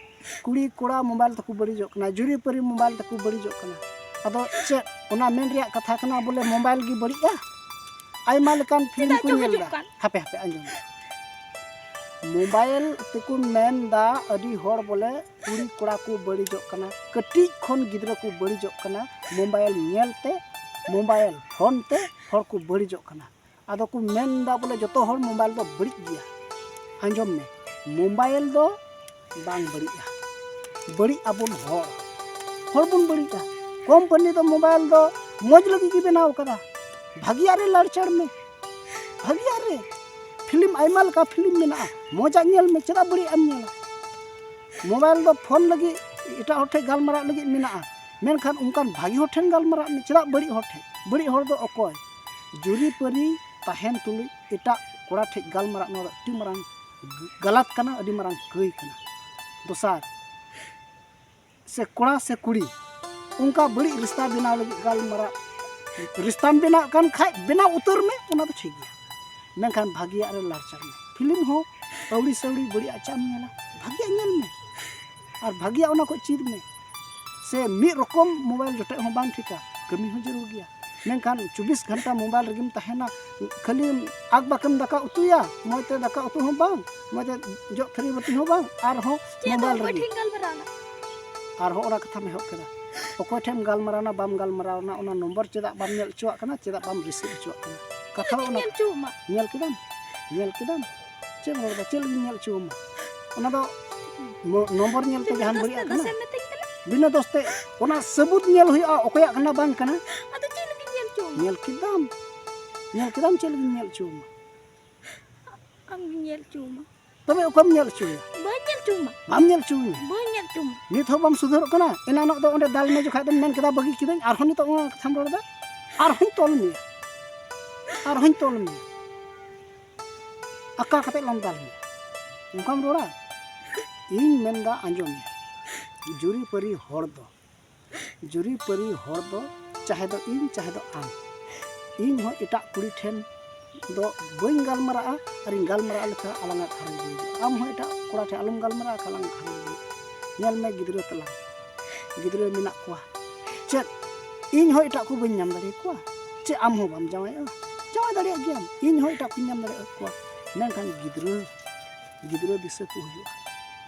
ᱠᱩᱲᱤ ᱠᱚᱲᱟ ᱢᱳᱵᱟᱭᱤᱞ ᱛᱮᱠᱚ ᱵᱟᱹᱲᱤᱡᱚᱜ ᱠᱟᱱᱟ, ᱡᱩᱨᱤ ᱯᱟᱹᱨᱤ ᱢᱳᱵᱟᱭᱤᱞ ᱛᱮᱠᱚ ᱵᱟᱹᱲᱤᱡᱚᱜ ᱠᱟᱱᱟ᱾ ᱟᱫᱚ ᱪᱮᱫ ᱚᱱᱟ ᱢᱮᱱ ᱨᱮᱭᱟᱜ ᱠᱟᱛᱷᱟ ᱠᱟᱱᱟ ᱵᱚᱞᱮ ᱢᱳᱵᱟᱭᱤᱞ ᱜᱮ ᱵᱟᱹᱲᱤᱡᱼᱟ? ᱟᱭᱢᱟ ᱞᱮᱠᱟᱱ ᱯᱷᱤᱞᱢ ᱪᱮᱫᱟᱜ ᱠᱚ ᱪᱚ ᱧᱮᱞ ᱦᱤᱡᱩᱜ ᱮᱫᱟ᱾ ᱠᱟᱱ? ᱦᱟᱯᱮ ᱦᱟᱯᱮ ᱟᱸᱡᱚᱢ ᱢᱮ᱾ ᱢᱳᱵᱟᱭᱤᱞ ᱛᱮᱠᱚ ᱢᱮᱱᱫᱟ ᱟᱹᱰᱤ ᱦᱚᱲ ᱵᱚᱞᱮ ᱠᱩᱲᱤ ᱠᱚᱲᱟ ᱠᱚ ᱵᱟᱹᱲᱤᱡᱚᱜ ᱠᱟᱱᱟ, ᱠᱟᱹᱴᱤᱡ ᱠᱷᱚᱱ ᱜᱤᱫᱽᱨᱟᱹ ᱠᱚ ᱵᱟᱹᱲᱤᱡᱚᱜ ᱠᱟᱱᱟ, ᱢᱳᱵᱟᱭᱤᱞ ᱧᱮᱞ ᱛᱮ, ᱢᱳᱵᱟᱭᱤᱞ ᱯᱷᱳᱱ ᱛᱮ ᱦᱚᱲ ᱠᱚ ᱵᱟᱹᱲᱤᱡᱚᱜ ᱠᱟᱱᱟ᱾ ᱟᱫᱚ ᱠᱚ ᱢᱮᱱᱫᱟ ᱵᱚᱞᱮ ᱡᱚᱛᱚ ᱦᱚᱲ ᱢᱳᱵᱟᱭᱤᱞ ᱫᱚ ᱵᱟᱹᱲᱤᱡ ᱜᱮᱭᱟ᱾ ᱟᱸᱡᱚᱢ ᱢᱮ, ᱢᱳᱵᱟᱭᱤᱞ ᱫᱚ ᱵᱟᱝ ᱵᱟᱹᱲᱤᱡᱼᱟ, ᱵᱟᱹᱲᱤᱡ ᱟᱵᱚᱱ ᱦᱚᱲ, ᱦᱚᱲ ᱵᱚᱱ ᱵᱟᱹᱲᱤᱡᱼᱟ᱾ ᱠᱳᱢᱯᱟᱱᱤ ᱫᱚ ᱢᱳᱵᱟᱭᱤᱞ ᱫᱚ ᱢᱚᱡᱽ ᱞᱟᱹᱜᱤᱫ ᱜᱮ ᱵᱮᱱᱟᱣ ᱠᱟᱫᱟ, ᱵᱷᱟᱹᱜᱤᱭᱟᱜ ᱨᱮ ᱞᱟᱲᱪᱟᱲ ᱢᱮ, ᱵᱷᱟᱹᱜᱤᱭᱟᱜ ᱨᱮ᱾ ᱯᱷᱤᱞᱢ ᱟᱭᱢᱟ ᱞᱮᱠᱟ ᱯᱷᱤᱞᱢ ᱢᱮᱱᱟᱜᱼᱟ, ᱢᱚᱡᱟᱜ ᱧᱮᱞ ᱢᱮ, ᱪᱮᱫᱟᱜ ᱵᱟᱹᱲᱤᱡ ᱮᱢ ᱧᱮᱞᱟ? ᱢᱳᱵᱟᱭᱤᱞ ᱫᱚ ᱯᱷᱳᱱ ᱞᱟᱹᱜᱤᱫ, ᱮᱴᱟᱜ ᱦᱚᱲ ᱴᱷᱮᱱ ᱜᱟᱞᱢᱟᱨᱟᱜ ᱞᱟᱹᱜᱤᱫ ᱢᱮᱱᱟᱜᱼᱟ, ᱢᱮᱱᱠᱷᱟᱱ ᱚᱱᱠᱟᱱ ᱵᱷᱟᱹᱜᱤ ᱦᱚᱲ ᱴᱷᱮᱱ ᱜᱟᱞᱢᱟᱨᱟᱜ ᱢᱮ, ᱪᱮᱫᱟᱜ ᱵᱟᱹᱲᱤᱡ ᱦᱚᱲ ᱴᱷᱮᱱ? ᱵᱟᱹᱲᱤᱡ ᱦᱚᱲ ᱫᱚ ᱚᱠᱚᱭ? ᱡᱩᱨᱤ ᱯᱟᱹᱨᱤ ᱛᱟᱦᱮᱱ ᱛᱩᱞᱩᱡ ᱮᱴᱟᱜ ᱠᱚᱲᱟ ᱴᱷᱮᱱ ᱜᱟᱞᱢᱟᱨᱟᱜ, ᱱᱚᱣᱟ ᱫᱚ ᱟᱹᱰᱤ ᱢᱟᱨᱟᱝ ᱜᱟᱞᱟᱛ ᱠᱟᱱᱟ, ᱟᱹᱰᱤ ᱢᱟᱨᱟᱝ ᱠᱟᱹᱭ ᱠᱟᱱᱟ᱾ ᱫᱚᱥᱟᱨ, ᱥᱮ ᱠᱚᱲᱟ ᱥᱮ ᱠᱩᱲᱤ ᱚᱱᱠᱟ ᱵᱟᱹᱲᱤᱡ ᱨᱤᱥᱛᱟ ᱵᱮᱱᱟᱣ ᱞᱟᱹᱜᱤᱫ ᱜᱟᱞᱢᱟᱨᱟᱜ, ᱨᱤᱥᱛᱟᱢ ᱵᱮᱱᱟᱣ ᱠᱟᱱ ᱠᱷᱟᱡ ᱵᱮᱱᱟᱣ ᱩᱛᱟᱹᱨ ᱢᱮ, ᱚᱱᱟ ᱫᱚ ᱴᱷᱤᱠ ᱜᱮᱭᱟ, ᱢᱮᱱᱠᱷᱟᱱ ᱵᱷᱟᱹᱜᱤᱭᱟᱜ ᱨᱮ ᱞᱟᱲᱪᱟᱲ ᱢᱮ᱾ ᱯᱷᱤᱞᱢ ᱦᱚᱸ ᱟᱹᱣᱲᱤ ᱥᱟᱹᱣᱲᱤ ᱵᱟᱹᱲᱤᱡᱟᱜ ᱪᱮᱫ ᱮᱢ ᱧᱮᱞᱟ? ᱵᱷᱟᱹᱜᱤᱭᱟᱜ ᱧᱮᱞ ᱢᱮ ᱟᱨ ᱵᱷᱟᱹᱜᱤᱭᱟᱜ ᱚᱱᱟ ᱠᱚ ᱪᱮᱫ ᱢᱮ᱾ ᱥᱮ ᱢᱤᱫ ᱨᱚᱠᱚᱢ ᱢᱳᱵᱟᱭᱤᱞ ᱡᱚᱴᱮᱫ ᱦᱚᱸ ᱵᱟᱝ ᱴᱷᱤᱠᱟ, ᱠᱟᱹᱢᱤ ᱦᱚᱸ ᱡᱟᱹᱨᱩᱲ ᱜᱮᱭᱟ, ᱢᱮᱱᱠᱷᱟᱱ ᱪᱚᱵᱵᱤᱥ ᱜᱷᱚᱱᱴᱟ ᱢᱳᱵᱟᱭᱤᱞ ᱨᱮᱜᱮᱢ ᱛᱟᱦᱮᱱᱟ, ᱠᱷᱟᱹᱞᱤ ᱟᱠ ᱵᱟᱠᱮᱢ ᱫᱟᱠᱟ ᱩᱛᱩᱭᱟ, ᱢᱚᱡᱽ ᱛᱮ ᱫᱟᱠᱟ ᱩᱛᱩ ᱦᱚᱸ ᱵᱟᱝ, ᱢᱚᱡᱽ ᱛᱮ ᱡᱚᱜ ᱛᱷᱟᱹᱨᱤ ᱵᱟᱹᱴᱤ ᱦᱚᱸ ᱵᱟᱝ, ᱟᱨᱦᱚᱸ ᱪᱮᱫ ᱫᱚ ᱢᱳᱵᱟᱭᱤᱞ ᱚᱠᱚᱭ ᱨᱮᱜᱮ᱾ ᱴᱷᱮᱱ ᱜᱟᱞᱢᱟᱨᱟᱣ ᱮᱱᱟ? ᱟᱨᱦᱚᱸ ᱚᱱᱟ ᱠᱟᱛᱷᱟᱢ ᱮᱦᱚᱵ ᱠᱮᱫᱟ, ᱚᱠᱚᱭ ᱴᱷᱮᱱ ᱜᱟᱞᱢᱟᱨᱟᱣ ᱮᱱᱟ ᱵᱟᱢ ᱜᱟᱞᱢᱟᱨᱟᱣ ᱮᱱᱟ, ᱚᱱᱟ ᱱᱚᱢᱵᱚᱨ ᱪᱮᱫᱟᱜ ᱵᱟᱢ ᱧᱮᱞ ᱦᱚᱪᱚᱣᱟᱜ ᱠᱟᱱᱟ, ᱪᱮᱫᱟᱜ ᱵᱟᱢ ᱨᱤᱥᱤᱵᱷ ᱦᱚᱪᱚᱣᱟᱜ ᱠᱟᱱᱟ? ᱠᱟᱛᱷᱟ ᱫᱚ ᱪᱮᱫ ᱚᱱᱟ ᱧᱮᱞ ᱦᱚᱪᱚ ᱟᱢᱟ? ᱧᱮᱞ ᱠᱮᱫᱟᱢ, ᱧᱮᱞ ᱠᱮᱫᱟᱢ, ᱪᱮᱫ ᱮᱢ ᱨᱚᱲ ᱮᱫᱟ? ᱪᱮᱫ ᱞᱟᱹᱜᱤᱫ ᱧᱮᱞ ᱦᱚᱪᱚ ᱟᱢᱟ? ᱚᱱᱟ ᱫᱚ ᱢᱚ-, ᱱᱚᱢᱵᱚᱨ ᱧᱮᱞ ᱛᱮ ᱡᱟᱦᱟᱱ ᱫᱚᱥ ᱵᱟᱹᱲᱤᱡᱟᱜ ᱛᱮ ᱠᱟᱱᱟ? ᱫᱚᱥᱮᱢ ᱢᱤᱛᱟᱹᱧ ᱠᱟᱱᱟ? ᱵᱤᱱᱟᱹ ᱫᱚᱥ ᱛᱮ ᱚᱱᱟ ᱥᱟᱹᱵᱩᱛ ᱧᱮᱞ ᱦᱩᱭᱩᱜᱼᱟ, ᱚᱠᱚᱭᱟᱜ ᱠᱟᱱᱟ ᱵᱟᱝ ᱠᱟᱱᱟ᱾ ᱟᱫᱚ ᱪᱮᱫ ᱞᱟᱹᱜᱤᱫ ᱧᱮᱞ ᱦᱚᱪᱚ ᱟᱢᱟ? ᱧᱮᱞ ᱠᱮᱫᱟᱢ, ᱧᱮᱞ ᱠᱮᱫᱟᱢ, ᱪᱮᱫ ᱞᱟᱹᱜᱤᱫ ᱧᱮᱞ ᱦᱚᱪᱚ ᱟᱢᱟ? ᱟᱢ ᱜᱮ ᱧᱮᱞ ᱦᱚᱪᱚ ᱟᱢᱟ᱾ ᱛᱚᱵᱮ ᱚᱠᱚᱭᱮᱢ ᱧᱮᱞ ᱦᱚᱪᱚᱭᱟ? ᱵᱟᱹᱧ ᱧᱮᱞ ᱦᱚᱪᱚ ᱟᱢᱟ᱾ ᱵᱟᱢ ᱧᱮᱞ ᱦᱚᱪᱚᱧᱟ᱾ ᱵᱟᱹᱧ ᱧᱮᱞ ᱦᱚᱪᱚ ᱟᱢᱟ᱾ ᱱᱤᱛ ᱦᱚᱸ ᱵᱟᱢ ᱥᱩᱫᱷᱟᱹᱨᱚᱜ ᱠᱟᱱᱟ? ᱮᱱᱟᱱᱚᱜ ᱫᱚ ᱚᱸᱰᱮ ᱫᱟᱞ ᱢᱮ ᱡᱚᱠᱷᱟᱡ ᱫᱚᱢ ᱢᱮᱱ ᱠᱮᱫᱟ ᱵᱟᱹᱜᱤ ᱠᱤᱫᱟᱹᱧ, ᱟᱨᱦᱚᱸ ᱱᱤᱛᱚᱜ ᱚᱱᱟ ᱠᱟᱛᱷᱟᱢ ᱨᱚᱲ ᱮᱫᱟ? ᱟᱨᱦᱚᱸᱧ ᱛᱚᱞ ᱢᱮᱭᱟ, ᱟᱨᱦᱚᱸᱧ ᱛᱚᱞ ᱢᱮᱭᱟ᱾ ᱟᱠᱟ ᱠᱟᱛᱮ ᱞᱟᱝ ᱫᱟᱞ ᱢᱮᱭᱟ? ᱚᱱᱠᱟᱢ ᱨᱚᱲᱟ? ᱤᱧ ᱢᱮᱱᱫᱟ ᱟᱸᱡᱚᱢ ᱢᱮ, ᱡᱩᱨᱤᱯᱟᱹᱨᱤ ᱦᱚᱲ ᱫᱚ, ᱡᱩᱨᱤᱯᱟᱹᱨᱤ ᱦᱚᱲ ᱫᱚ ᱪᱟᱦᱮ ᱫᱚ ᱤᱧ, ᱪᱟᱦᱮ ᱫᱚ ᱟᱢ, ᱤᱧ ᱦᱚᱸ ᱮᱴᱟᱜ ᱠᱩᱲᱤ ᱴᱷᱮᱱ ᱫᱚ ᱵᱟᱹᱧ ᱜᱟᱞᱢᱟᱨᱟᱜᱼᱟ, ᱟᱨᱤᱧ ᱜᱟᱞᱢᱟᱨᱟᱜ ᱞᱮᱠᱷᱟᱱ ᱟᱞᱟᱝᱟᱜ ᱜᱷᱟᱨᱚᱸᱡᱽ ᱵᱟᱹᱲᱤᱡᱚᱜᱼᱟ᱾ ᱟᱢ ᱦᱚᱸ ᱮᱴᱟᱜ ᱠᱚᱲᱟ ᱴᱷᱮᱱ ᱟᱞᱚᱢ ᱜᱟᱞᱢᱟᱨᱟᱜᱼᱟ, ᱟᱞᱟᱝᱟᱜ ᱜᱷᱟᱨᱚᱸᱡᱽ ᱵᱟᱹᱲᱤᱡᱚᱜᱼᱟ᱾ ᱧᱮᱞ ᱢᱮ ᱜᱤᱫᱽᱨᱟᱹ ᱛᱟᱞᱟᱝ, ᱜᱤᱫᱽᱨᱟᱹ ᱢᱮᱱᱟᱜ ᱠᱚᱣᱟ, ᱪᱮᱫ ᱤᱧ ᱦᱚᱸ ᱮᱴᱟᱜ ᱠᱚ ᱵᱟᱹᱧ ᱧᱟᱢ ᱫᱟᱲᱮᱭᱟᱠᱚᱣᱟ? ᱪᱮᱫ ᱟᱢ ᱦᱚᱸ ᱵᱟᱢ ᱡᱟᱶᱟᱭᱚᱜᱼᱟ? ᱡᱟᱶᱟᱭ ᱫᱟᱲᱮᱭᱟᱜ ᱜᱮᱭᱟᱢ, ᱤᱧ ᱦᱚᱸ ᱮᱴᱟᱜ ᱠᱚᱧ ᱧᱟᱢ ᱫᱟᱲᱮᱭᱟᱠᱚᱣᱟ, ᱢᱮᱱᱠᱷᱟᱱ ᱜᱤᱫᱽᱨᱟᱹ, ᱜᱤᱫᱽᱨᱟᱹ ᱫᱤᱥᱟᱹ ᱠᱚ ᱦᱩᱭᱩᱜᱼᱟ᱾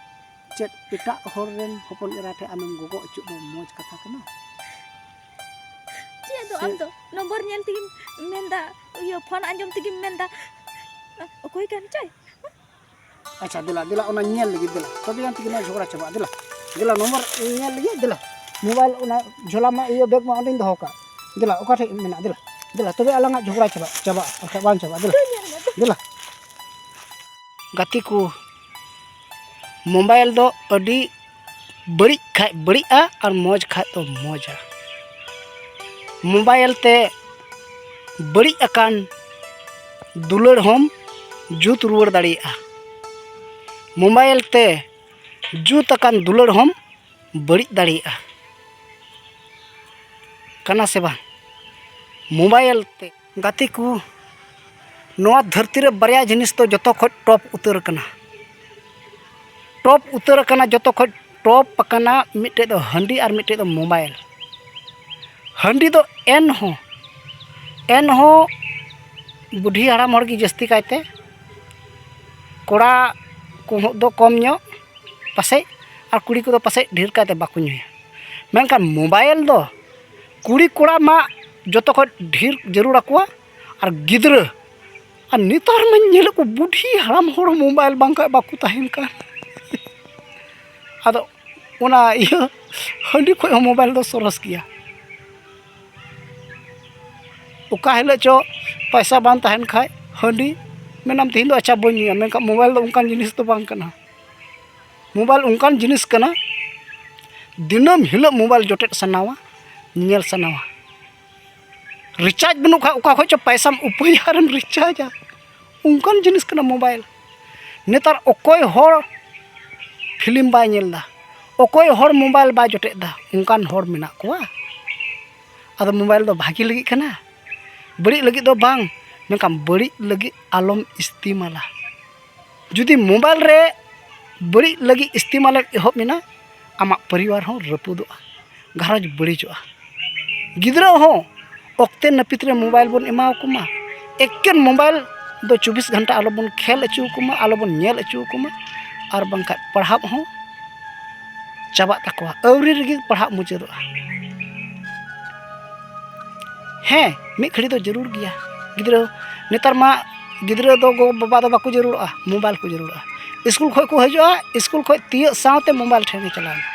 ᱪᱮᱫ ᱮᱴᱟᱜ ᱦᱚᱲ ᱨᱮᱱ ᱦᱚᱯᱚᱱ ᱮᱨᱟ ᱴᱷᱮᱱ ᱟᱢᱮᱢ ᱜᱚᱜᱚ ᱚᱪᱚᱜ ᱫᱚ ᱢᱚᱡᱽ ᱠᱟᱛᱷᱟ ᱠᱟᱱᱟ? ᱪᱮᱫ ᱫᱚ ᱥᱮ ᱟᱢ ᱫᱚ ᱱᱚᱢᱵᱚᱨ ᱧᱮᱞ ᱛᱮᱜᱮᱢ ᱢᱮᱱᱫᱟ, ᱤᱭᱟᱹ, ᱯᱷᱳᱱ ᱟᱸᱡᱚᱢ ᱛᱮᱜᱮᱢ ᱢᱮᱱᱫᱟ ᱚᱠᱚᱭ ᱠᱟᱱ ᱪᱚᱭ? ᱟᱪᱪᱷᱟ, ᱫᱮᱞᱟ, ᱫᱮᱞᱟ, ᱚᱱᱟ ᱧᱮᱞ ᱞᱟᱹᱜᱤᱫ, ᱫᱮᱞᱟ, ᱛᱚᱵᱮ ᱟᱱ ᱛᱮᱜᱮ ᱱᱚᱣᱟ ᱡᱷᱚᱜᱽᱲᱟ ᱪᱟᱵᱟᱜᱼᱟ᱾ ᱫᱮᱞᱟ, ᱫᱮᱞᱟ, ᱱᱚᱢᱵᱚᱨ ᱧᱮᱞ ᱞᱟᱹᱜᱤᱫ, ᱫᱮᱞᱟ, ᱢᱳᱵᱟᱭᱤᱞ ᱚᱱᱟ ᱡᱷᱚᱞᱟ ᱢᱟ, ᱤᱭᱟᱹ, ᱵᱮᱜᱽ ᱢᱟ ᱚᱸᱰᱮᱧ ᱫᱚᱦᱚ ᱠᱟᱜ᱾ ᱫᱮᱞᱟ, ᱚᱠᱟ ᱴᱷᱮᱡ ᱢᱮᱱᱟᱜᱼᱟ? ᱫᱮᱞᱟ, ᱫᱮᱞᱟ, ᱛᱚᱵᱮ ᱟᱞᱟᱝᱟᱜ ᱡᱷᱚᱜᱽᱲᱟ ᱪᱟᱵᱟᱜ, ᱪᱟᱵᱟᱜᱼᱟ, ᱵᱟᱝᱠᱷᱟᱡ ᱵᱟᱝ ᱪᱟᱵᱟᱜᱼᱟ᱾ ᱫᱮᱞᱟ, ᱫᱮᱞᱟ᱾ ᱜᱟᱛᱮ ᱠᱚ, ᱢᱳᱵᱟᱭᱤᱞ ᱫᱚ ᱟᱹᱰᱤ ᱵᱟᱹᱲᱤᱡ ᱠᱷᱟᱡ ᱵᱟᱹᱲᱤᱡᱼᱟ ᱟᱨ ᱢᱚᱡᱽ ᱠᱷᱟᱡ ᱫᱚ ᱢᱚᱡᱟ᱾ ᱢᱳᱵᱟᱭᱤᱞ ᱛᱮ ᱵᱟᱹᱲᱤᱡ ᱟᱠᱟᱱ ᱫᱩᱞᱟᱹᱲ ᱦᱚᱸᱢ ᱡᱩᱛ ᱨᱩᱣᱟᱹᱲ ᱫᱟᱲᱮᱭᱟᱜᱼᱟ᱾ ᱢᱳᱵᱟᱭᱤᱞ ᱛᱮ ᱡᱩᱛ ᱟᱠᱟᱱ ᱫᱩᱞᱟᱹᱲ ᱦᱚᱸᱢ ᱵᱟᱹᱲᱤᱡ ᱫᱟᱲᱮᱭᱟᱜᱼᱟ᱾ ᱠᱟᱱᱟ ᱥᱮ ᱵᱟᱝ? ᱢᱳᱵᱟᱭᱤᱞ ᱛᱮ᱾ ᱜᱟᱛᱮ ᱠᱚ, ᱱᱚᱣᱟ ᱫᱷᱟᱹᱨᱛᱤ ᱨᱮ ᱵᱟᱨᱭᱟ ᱡᱤᱱᱤᱥ ᱫᱚ ᱡᱚᱛᱚ ᱠᱷᱚᱡ ᱴᱚᱯ ᱩᱛᱟᱹᱨ ᱟᱠᱟᱱᱟ᱾ ᱴᱚᱯ ᱩᱛᱟᱹᱨ ᱟᱠᱟᱱᱟ, ᱡᱚᱛᱚ ᱠᱷᱚᱡ ᱴᱚᱯ ᱟᱠᱟᱱᱟ, ᱢᱤᱫᱴᱮᱡ ᱫᱚ ᱦᱟᱺᱰᱤ ᱟᱨ ᱢᱤᱫᱴᱮᱡ ᱫᱚ ᱢᱳᱵᱟᱭᱤᱞ᱾ ᱦᱟᱺᱰᱤ ᱫᱚ ᱮᱱᱦᱚᱸ, ᱮᱱᱦᱚᱸ ᱵᱩᱰᱷᱤ ᱦᱟᱲᱟᱢ ᱦᱚᱲ ᱜᱮ ᱡᱟᱹᱥᱛᱤ ᱠᱟᱭᱛᱮ, ᱠᱚᱲᱟ ᱠᱚ ᱫᱚ ᱠᱚᱢ ᱧᱚᱜ ᱯᱟᱥᱮᱡ, ᱟᱨ ᱠᱩᱲᱤ ᱠᱚᱫᱚ ᱯᱟᱥᱮᱡ ᱰᱷᱮᱨ ᱠᱟᱭᱛᱮ ᱵᱟᱠᱚ ᱧᱩᱭᱟ᱾ ᱢᱮᱱᱠᱷᱟᱱ ᱢᱳᱵᱟᱭᱤᱞ ᱫᱚ ᱠᱩᱲᱤ ᱠᱚᱲᱟ ᱢᱟ ᱡᱚᱛᱚ ᱠᱷᱚᱡ ᱰᱷᱮᱨ ᱡᱟᱹᱨᱩᱲ ᱟᱠᱚᱣᱟ, ᱟᱨ ᱜᱤᱫᱽᱨᱟᱹ, ᱟᱨ ᱱᱮᱛᱟᱨ ᱢᱟᱧ ᱧᱮᱞᱮᱫ ᱠᱚ ᱵᱩᱰᱷᱤ ᱦᱟᱲᱟᱢ ᱦᱚᱲ ᱢᱳᱵᱟᱭᱤᱞ ᱵᱟᱝᱠᱷᱟᱡ ᱵᱟᱠᱚ ᱛᱟᱦᱮᱱ ᱠᱟᱱ᱾ ᱟᱫᱚ ᱚᱱᱟ ᱤᱭᱟᱹ ᱦᱟᱺᱰᱤ ᱠᱷᱚᱡ ᱦᱚᱸ ᱢᱳᱵᱟᱭᱤᱞ ᱫᱚ ᱥᱚᱨᱚᱥ ᱜᱮᱭᱟ᱾ ᱚᱠᱟ ᱦᱤᱞᱳᱜ ᱪᱚ ᱯᱚᱭᱥᱟ ᱵᱟᱝ ᱛᱟᱦᱮᱱ ᱠᱷᱟᱡ ᱦᱟᱺᱰᱤ, ᱢᱮᱱᱟᱢ ᱛᱮᱦᱮᱧ ᱫᱚ ᱟᱪᱪᱷᱟ ᱵᱟᱹᱧ ᱧᱩᱭᱟ, ᱢᱮᱱᱠᱷᱟᱱ ᱢᱳᱵᱟᱭᱤᱞ ᱫᱚ ᱚᱱᱠᱟᱱ ᱡᱤᱱᱤᱥ ᱫᱚ ᱵᱟᱝ ᱠᱟᱱᱟ᱾ ᱢᱳᱵᱟᱭᱤᱞ ᱚᱱᱠᱟᱱ ᱡᱤᱱᱤᱥ ᱠᱟᱱᱟ, ᱫᱤᱱᱟᱹᱢ ᱦᱤᱞᱳᱜ ᱢᱳᱵᱟᱭᱤᱞ ᱡᱚᱴᱮᱫ ᱥᱟᱱᱟᱣᱟ, ᱧᱮᱞ ᱥᱟᱱᱟᱣᱟ᱾ ᱨᱤᱪᱟᱨᱡᱽ ᱵᱟᱹᱱᱩᱜ ᱠᱷᱟᱡ ᱚᱠᱟ ᱠᱷᱚᱡ ᱪᱚ ᱯᱚᱭᱥᱟᱢ ᱩᱯᱟᱹᱭᱟ ᱟᱨᱮᱢ ᱨᱤᱪᱟᱨᱡᱟ, ᱚᱱᱠᱟᱱ ᱡᱤᱱᱤᱥ ᱠᱟᱱᱟ ᱢᱳᱵᱟᱭᱤᱞ᱾ ᱱᱮᱛᱟᱨ ᱚᱠᱚᱭ ᱦᱚᱲ ᱯᱷᱤᱞᱢ ᱵᱟᱭ ᱧᱮᱞ ᱮᱫᱟ, ᱚᱠᱚᱭ ᱦᱚᱲ ᱢᱳᱵᱟᱭᱤᱞ ᱵᱟᱭ ᱡᱚᱴᱮᱫ ᱮᱫᱟ, ᱚᱱᱠᱟᱱ ᱦᱚᱲ ᱢᱮᱱᱟᱜ ᱠᱚᱣᱟ? ᱟᱫᱚ ᱢᱳᱵᱟᱭᱤᱞ ᱫᱚ ᱵᱷᱟᱜᱮ ᱞᱟᱹᱜᱤᱫ ᱠᱟᱱᱟ, ᱵᱟᱹᱲᱤᱡ ᱞᱟᱹᱜᱤᱫ ᱫᱚ ᱵᱟᱝ᱾ ᱢᱮᱱᱠᱷᱟᱱ ᱵᱟᱹᱲᱤᱡ ᱞᱟᱹᱜᱤᱫ ᱟᱞᱚᱢ ᱤᱥᱛᱮᱢᱟᱞᱟ᱾ ᱡᱩᱫᱤ ᱢᱳᱵᱟᱭᱤᱞ ᱨᱮ ᱵᱟᱹᱲᱤᱡ ᱞᱟᱹᱜᱤᱫ ᱤᱥᱛᱮᱢᱟᱞᱮᱢ ᱮᱦᱚᱵ ᱮᱱᱟ, ᱟᱢᱟᱜ ᱯᱚᱨᱤᱵᱟᱨ ᱦᱚᱸ ᱨᱟᱹᱯᱩᱫᱚᱜᱼᱟ, ᱜᱷᱟᱨᱚᱸᱡᱽ ᱵᱟᱹᱲᱤᱡᱚᱜᱼᱟ᱾ ᱜᱤᱫᱽᱨᱟᱹ ᱦᱚᱸ ᱚᱠᱛᱮ ᱱᱟᱹᱯᱤᱛ ᱨᱮ ᱢᱳᱵᱟᱭᱤᱞ ᱵᱚᱱ ᱮᱢᱟ ᱠᱚ ᱢᱟ᱾ ᱮᱠᱮᱱ ᱢᱳᱵᱟᱭᱤᱞ ᱫᱚ ᱪᱚᱵᱵᱤᱥ ᱜᱷᱚᱱᱴᱟ ᱟᱞᱚᱵᱚᱱ ᱠᱷᱮᱞ ᱦᱚᱪᱚ ᱟᱠᱚ ᱢᱟ, ᱟᱞᱚᱵᱚᱱ ᱧᱮᱞ ᱦᱚᱪᱚ ᱟᱠᱚ ᱢᱟ᱾ ᱟᱨ ᱵᱟᱝᱠᱷᱟᱱ ᱯᱟᱲᱦᱟᱜ ᱦᱚᱸ ᱪᱟᱵᱟᱜ ᱛᱟᱠᱚᱣᱟ, ᱟᱹᱣᱨᱤ ᱨᱮᱜᱮ ᱯᱟᱲᱦᱟᱜ ᱢᱩᱪᱟᱹᱫᱚᱜᱼᱟ᱾ ᱦᱮᱸ, ᱢᱤᱫ ᱜᱷᱟᱹᱲᱤ ᱫᱚ ᱡᱟᱹᱨᱩᱲ ᱜᱮᱭᱟ ᱜᱤᱫᱽᱨᱟᱹ᱾ ᱱᱮᱛᱟᱨ ᱢᱟ ᱜᱤᱫᱽᱨᱟᱹ ᱫᱚ ᱜᱚ ᱵᱟᱵᱟ ᱫᱚ ᱵᱟᱠᱚ ᱡᱟᱹᱨᱩᱲᱚᱜᱼᱟ, ᱢᱳᱵᱟᱭᱤᱞ ᱠᱚ ᱡᱟᱹᱨᱩᱲᱚᱜᱼᱟ᱾ ᱥᱠᱩᱞ ᱠᱷᱚᱱ ᱠᱚ ᱦᱤᱡᱩᱜᱼᱟ, ᱥᱠᱩᱞ ᱠᱷᱚᱱ ᱛᱤᱭᱳᱜ ᱥᱟᱶᱛᱮ ᱢᱳᱵᱟᱭᱤᱞ ᱴᱷᱮᱱ ᱜᱮ ᱪᱟᱞᱟᱣ ᱮᱱᱟ᱾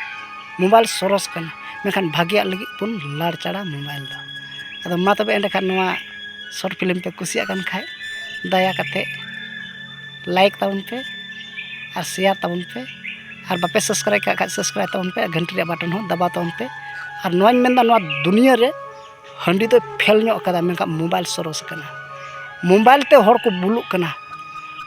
ᱢᱳᱵᱟᱭᱤᱞ ᱥᱚᱨᱚᱥ ᱠᱟᱱᱟ, ᱢᱮᱱᱠᱷᱟᱱ ᱵᱷᱟᱜᱮᱭᱟᱜ ᱞᱟᱹᱜᱤᱫ ᱵᱚᱱ ᱞᱟᱲᱪᱟᱲᱟ ᱢᱳᱵᱟᱭᱤᱞ ᱫᱚ᱾ ᱟᱫᱚ ᱢᱟ ᱛᱚᱵᱮ ᱮᱸᱰᱮᱠᱷᱟᱱ ᱱᱚᱣᱟ ᱥᱚᱨᱴ ᱯᱷᱤᱞᱢ ᱯᱮ ᱠᱩᱥᱤᱭᱟᱜ ᱠᱟᱱ ᱠᱷᱟᱡ, ᱫᱟᱭᱟ ᱠᱟᱛᱮ ᱞᱟᱭᱤᱠ ᱛᱟᱵᱚᱱ ᱯᱮ ᱟᱨ ᱥᱮᱭᱟᱨ ᱛᱟᱵᱚᱱ ᱯᱮ, ᱟᱨ ᱵᱟᱯᱮ ᱥᱟᱵᱥᱠᱨᱟᱭᱤᱵ ᱠᱟᱜ ᱠᱷᱟᱡ ᱥᱟᱵᱥᱠᱨᱟᱭᱤᱵ ᱛᱟᱵᱚᱱ ᱯᱮ, ᱟᱨ ᱜᱷᱟᱱᱴᱤ ᱨᱮᱭᱟᱜ ᱵᱟᱴᱚᱱ ᱦᱚᱸ ᱫᱟᱵᱟᱣ ᱛᱟᱵᱚᱱ ᱯᱮ᱾ ᱟᱨ ᱱᱚᱣᱟᱧ ᱢᱮᱱᱫᱟ, ᱱᱚᱣᱟ ᱫᱩᱱᱤᱭᱟᱹ ᱨᱮ ᱦᱟᱺᱰᱤ ᱫᱚᱭ ᱯᱷᱮᱞ ᱧᱚᱜ ᱠᱟᱫᱟ, ᱢᱮᱱᱠᱷᱟᱱ ᱢᱳᱵᱟᱭᱤᱞ ᱥᱚᱨᱚᱥ ᱠᱟᱱᱟ᱾ ᱢᱳᱵᱟᱭᱤᱞ ᱛᱮ ᱦᱚᱲ ᱠᱚ ᱵᱩᱞᱩᱜ ᱠᱟᱱᱟ,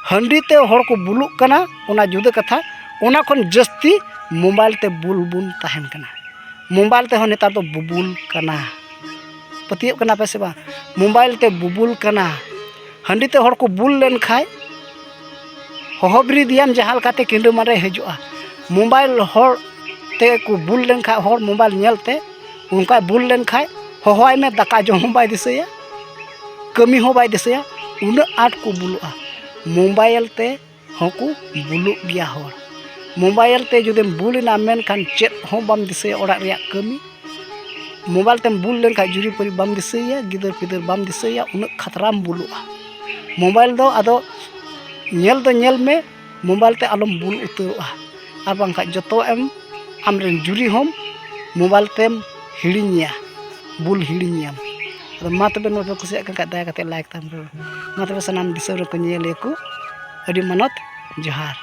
ᱦᱟᱺᱰᱤ ᱛᱮ ᱦᱚᱲ ᱠᱚ ᱵᱩᱞᱩᱜ ᱠᱟᱱᱟ, ᱚᱱᱟ ᱡᱩᱫᱟᱹ ᱠᱟᱛᱷᱟ᱾ ᱚᱱᱟ ᱠᱷᱚᱱ ᱡᱟᱹᱥᱛᱤ ᱢᱳᱵᱟᱭᱤᱞ ᱛᱮ ᱵᱩᱞ ᱵᱚᱱ ᱛᱟᱦᱮᱱ ᱠᱟᱱᱟ᱾ ᱢᱳᱵᱟᱭᱤᱞ ᱛᱮᱦᱚᱸ ᱱᱮᱛᱟᱨ ᱫᱚ ᱵᱩᱵᱩᱞ ᱠᱟᱱᱟ᱾ ᱯᱟᱹᱛᱭᱟᱹᱜ ᱠᱟᱱᱟ ᱯᱮ ᱥᱮ ᱵᱟᱝ? ᱢᱳᱵᱟᱭᱤᱞ ᱛᱮ ᱵᱩᱵᱩᱞ ᱠᱟᱱᱟ᱾ ᱦᱟᱺᱰᱤ ᱛᱮ ᱦᱚᱲ ᱠᱚ ᱵᱩᱞ ᱞᱮᱱᱠᱷᱟᱡ, ᱦᱚᱦᱚ ᱵᱤᱨᱤᱫ ᱮᱭᱟᱢ ᱡᱟᱦᱟᱸ ᱞᱮᱠᱟᱛᱮ, ᱠᱤᱸᱰᱟᱹ ᱢᱟᱨᱮ ᱦᱤᱡᱩᱜᱼᱟ᱾ ᱢᱳᱵᱟᱭᱤᱞ ᱦᱚᱲ ᱛᱮ ᱠᱚ ᱵᱩᱞ ᱞᱮᱱᱠᱷᱟᱡ, ᱦᱚᱲ ᱢᱳᱵᱟᱭᱤᱞ ᱧᱮᱞ ᱛᱮ ᱚᱱᱠᱟᱭ ᱵᱩᱞ ᱞᱮᱱᱠᱷᱟᱡ, ᱦᱚᱦᱚᱣᱟᱭ ᱢᱮ, ᱫᱟᱠᱟ ᱡᱚᱢ ᱦᱚᱸ ᱵᱟᱭ ᱫᱤᱥᱟᱹᱭᱟ, ᱠᱟᱹᱢᱤ ᱦᱚᱸ ᱵᱟᱭ ᱫᱤᱥᱟᱹᱭᱟ᱾ ᱩᱱᱟᱹᱜ ᱟᱸᱴ ᱠᱚ ᱵᱩᱞᱩᱜᱼᱟ᱾ ᱢᱳᱵᱟᱭᱤᱞ ᱛᱮ ᱦᱚᱸᱠᱚ ᱵᱩᱞᱩᱜ ᱜᱮᱭᱟ ᱦᱚᱲ᱾ ᱢᱳᱵᱟᱭᱤᱞ ᱛᱮ ᱡᱩᱫᱤᱢ ᱵᱩᱞ ᱮᱱᱟ, ᱢᱮᱱᱠᱷᱟᱱ ᱪᱮᱫ ᱦᱚᱸ ᱵᱟᱢ ᱫᱤᱥᱟᱹᱭᱟ ᱚᱲᱟᱜ ᱨᱮᱭᱟᱜ ᱠᱟᱹᱢᱤ᱾ ᱢᱳᱵᱟᱭᱤᱞ ᱛᱮᱢ ᱵᱩᱞ ᱞᱮᱱᱠᱷᱟᱱ ᱡᱩᱨᱤᱯᱟᱹᱨᱤ ᱵᱟᱢ ᱫᱤᱥᱟᱹᱭᱟ, ᱜᱤᱫᱟᱹᱨ ᱯᱤᱫᱟᱹᱨ ᱵᱟᱢ ᱫᱤᱥᱟᱹᱭᱟ, ᱩᱱᱟᱹᱜ ᱠᱷᱟᱛᱨᱟᱢ ᱵᱩᱞᱩᱜᱼᱟ᱾ ᱢᱳᱵᱟᱭᱤᱞ ᱫᱚ ᱟᱫᱚ ᱧᱮᱞ ᱫᱚ ᱧᱮᱞ ᱢᱮ, ᱢᱳᱵᱟᱭᱤᱞ ᱛᱮ ᱟᱞᱚᱢ ᱵᱩᱞ ᱩᱛᱟᱹᱨᱚᱜᱼᱟ, ᱟᱨ ᱵᱟᱝᱠᱷᱟᱱ ᱡᱚᱛᱚᱣᱟᱜ ᱮᱢ, ᱟᱢᱨᱮᱱ ᱡᱩᱨᱤ ᱦᱚᱸᱢ ᱢᱳᱵᱟᱭᱤᱞ ᱛᱮᱢ ᱦᱤᱲᱤᱧᱮᱭᱟ, ᱵᱩᱞ ᱦᱤᱲᱤᱧᱮᱭᱟᱢ᱾ ᱟᱫᱚ ᱢᱟ ᱛᱚᱵᱮ, ᱱᱚᱣᱟ ᱯᱮ ᱠᱩᱥᱤᱭᱟᱜ ᱠᱟᱱ ᱠᱷᱟᱡ ᱫᱟᱭᱟ ᱠᱟᱛᱮ ᱞᱟᱭᱤᱠ ᱛᱟᱵᱚᱱ ᱯᱮ᱾ ᱢᱟ ᱛᱚᱵᱮ ᱥᱟᱱᱟᱢ ᱫᱤᱥᱚᱢ ᱨᱮᱠᱚ ᱧᱮᱧᱮᱞᱤᱭᱟᱹ ᱠᱚ ᱟᱹᱰᱤ ᱢᱟᱱᱚᱛ ᱡᱚᱦᱟᱨ᱾